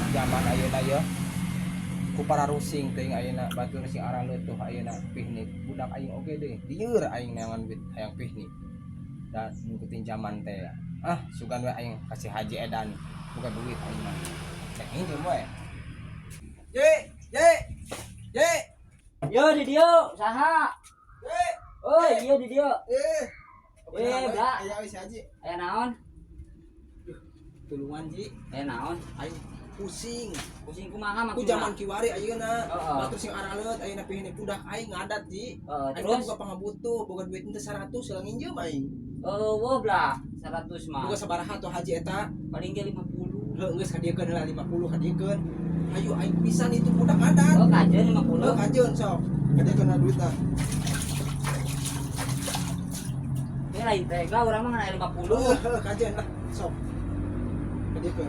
Zaman ayeuna ye ku pararusing teuing, ayeuna batur sing araleut tuh. Ayeuna pihnik budak aing oge deh, lieur aing neangan duit hayang pihnik da ngikutin zaman teh. Ah, sugan we aing kasih haji edan buka duit. Aing mah cek minjem we. Ye ye ye. Yo, di dieu saha? Ye. Oh iya, di dieu. Eh. Eh, Bla. Aya we si haji. Aya naon? Tulungan, Ji. Aya naon? Aing pusing. Pusing kumaha Ku maksudna? zaman kiwari ayeuna batur sing araleut, ayeuna pihnik budak aing ngadat, Ji. Heeh, Aing teh terus boga pangabutuh, boga duit teh 100 silang nginjem aing. Oh, wah bla, 100 mah. Boga sabaraha tuh haji eta? Paling ge 50. Heuh, geus kadiekeun heula 50, kadiekeun. Hayu aing pisan, itu budak ngadat. Oh, kajeun 50. Heuh, kajeun sok. Kadiekeun heula duitna. Ini lain teh, lah urang mah ngan aya 50. Heuh, heuh, kajeun lah sok. Kadiekeun.